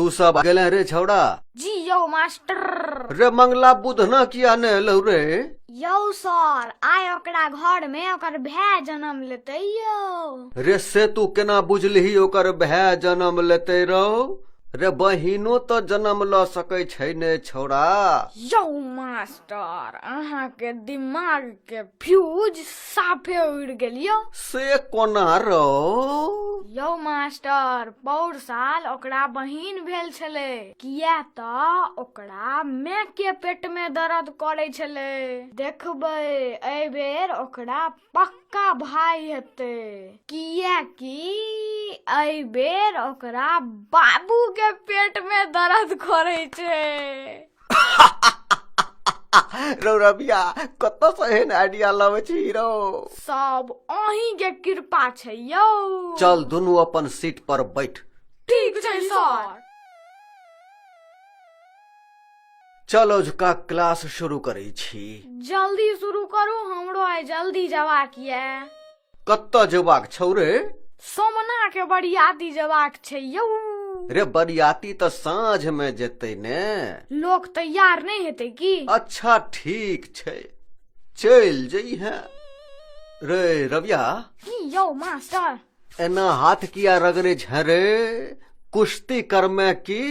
तू सब गेले रे छौड़ा? जी यौ मास्टर। रे मंगला बुधना किया ने एलौ रे? यौ सर, आइ ओकरा घर में ओकर भाय जन्म लेतै यौ। रे से तू केना बुझलिही ओकर भाय जन्म लेतै रौ? रे बहिनो तऽ जन्म लऽ सकै छै ने छौड़ा। यौ मास्टर, अहाँ के दिमाग के फ्यूज साफे उड़ि गेल यौ। से कोना रौ? यौ मास्टर, पौर साल ओकरा बहिन भेल छलै, किया तऽ ओकरा माय के पेट में दर्द करै छलै। देखबै एहि बेर ओकरा पक्का भाई हेतै, किएकि एहि बेर ओकरा बाबू के पेट में दर्द करै छै। रौ रबिया, कतऽ से एहन आइडिया लबै छी रौ? सब अहीं के कृपा छै यौ। चल दुनू अपन सीट पर बैठ। ठीक छै सर। चल औझका क्लास शुरू करै छी। जल्दी शुरू करू, हमरो आइ जल्दी जबाक ये। कतऽ जेबाक छौ रे? सोमना के बरियाती जेबाक छै यौ। रे बरियाती तऽ साँझ में जेतै ने। लोक तैयार नहि हेतै की? अच्छा ठीक छै, चलि जइहे। रे रबिया। की यौ मास्टर? एना हाथ किया रगड़े छे रे? कुश्ती करमे की?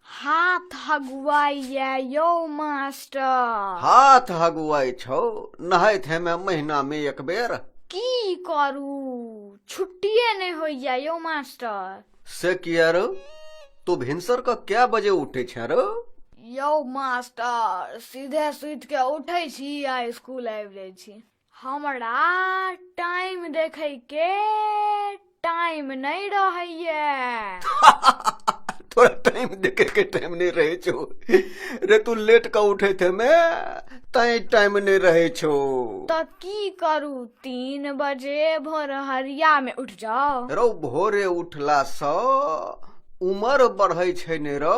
हाथ हगुआइए यौ मास्टर। हाथ हगुआइ छौ? नहाइत हेमे महीना में एक बेर। की करू, छुट्टिए नहि होइए यौ मास्टर। से किया रौ? तू भिनसर क कै बजे उठै छे रौ? यौ मास्टर, सीधे सुति के उठै छी आ स्कूल आबि जाइ छी। हमरा टाइम देखै के टाइम नहि रहैये। तोरा टाइम देखे के टाइम नहीं रहे छौ रे? तू लेट के उठे थे में तै टाइम नहीं रहे छौ। तऽ की करू, 3 बजे भोरहरिया में उठ जाओ। रौ भोरे उठला सँ उमर बढ़ै छै ने रौ।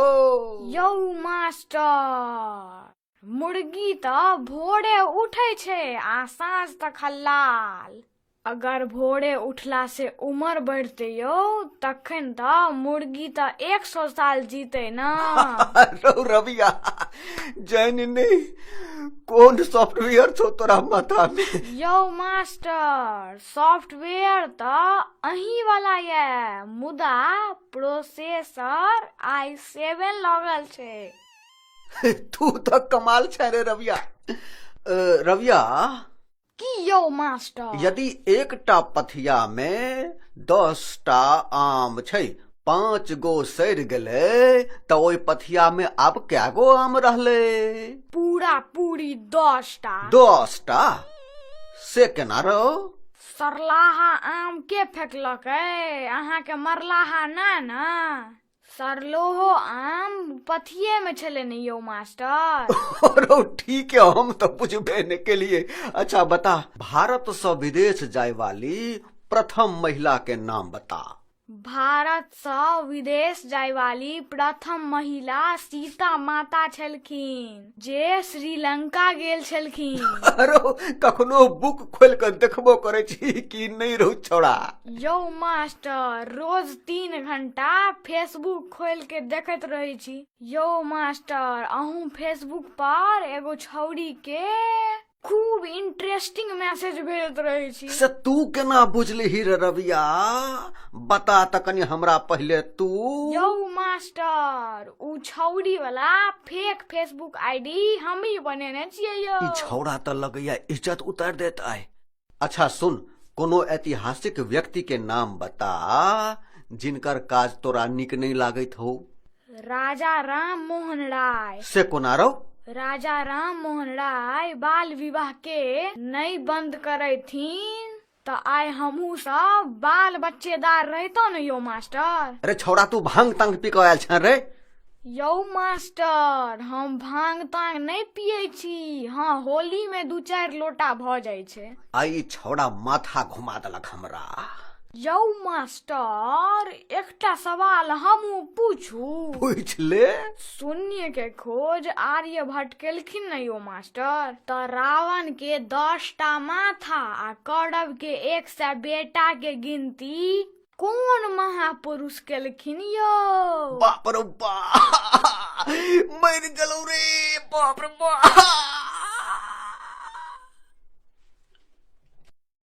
यौ मास्टर, मुर्गी तऽ भोरे उठै छै आ साँझ तक हल्लाल। अगर भोरे उठला से उमर बढ़तै यौ, तखन तऽ मुर्गी तऽ 100 साल जीतै न। रौ रबिया, जानि नहि कोन सॉफ्टवेयर छौ तोरा माथा में। यौ मास्टर, सॉफ्टवेयर तऽ अहीं वाला ये, मुदा प्रोसेसर i7 लागल छै। तू तऽ कमाल छै रे रबिया। रबिया। की यौ मास्टर? यदि एकटा पथिया में 10 टा आम छै, 5 गो सड़ि गेलै, तऽ ओहि पथिया में आब कै गो आम रहलै? पूरा पूरी 10 टा। 10 टा? से केना रौ? सरलाहा आम के फेकलकै? अहाँके मरलाहा ना ने? सरलोहो आम पथिये में छलै ने यौ मास्टर। रौ ठीक है, हम तऽ बुझबे नहि केलिए। अच्छा बता, भारत सँ विदेश जाय वाली प्रथम महिला के नाम बता। भारत सँ विदेश जाय वाली प्रथम महिला सीता माता छलखिन, जे श्रीलंका गेल छलखिन। रौ कखनो बुक खोलि कऽ देखबो करै छी कि नहि रौ छौड़ा? यौ मास्टर, रोज 3 घंटा फेसबुक खोलि के देखैत रहै छी। यौ मास्टर, अहूँ फेसबुक पर एगो छौड़ी के खूब इंटरेस्टिंग मैसेज भेजैत रहै छी। से तू केना बुझलिही रे रबिया? बता तऽ कनि हमरा पहिले तू। यौ मास्टर, उ छौड़ी वाला फेक फेसबुक आईडी हमही बनेने छियै यौ। ई छौड़ा तऽ लगैया इज्जत उतारि देत आइ। अच्छा सुन, कोनो ऐतिहासिक व्यक्ति के नाम बता जिनकर काज तोरा नीक नहि लागैत हो। राजा राम मोहन राय। से कोना रौ? राजा राम मोहन राय बाल विवाह के नहि बंद करैथिन तऽ आइ हमहूँ सब बाल बच्चेदार रहितौं ने यौ मास्टर। अरे छौड़ा, तू भांग तांग पी कऽ आयल छें रे? यौ मास्टर, हम भांग तांग नहि पियै छी। हाँ, होली में 2-4 लोटा भऽ जाइ छै। आइ ई छौड़ा माथा घुमा देलक हमरा। यौ मास्टर, एकटा सवाल हमहूँ पूछू? पूछ ले। शून्य के खोज आर्यभट्ट केलखिन ने यौ मास्टर? तऽ रावण के 10 टा माथा आ कौरव के 100 बेटा के गिनती कोन महापुरुष केलखिन यौ? बाप रे बाप, मरि गेलौ रे, बाप रे बाप।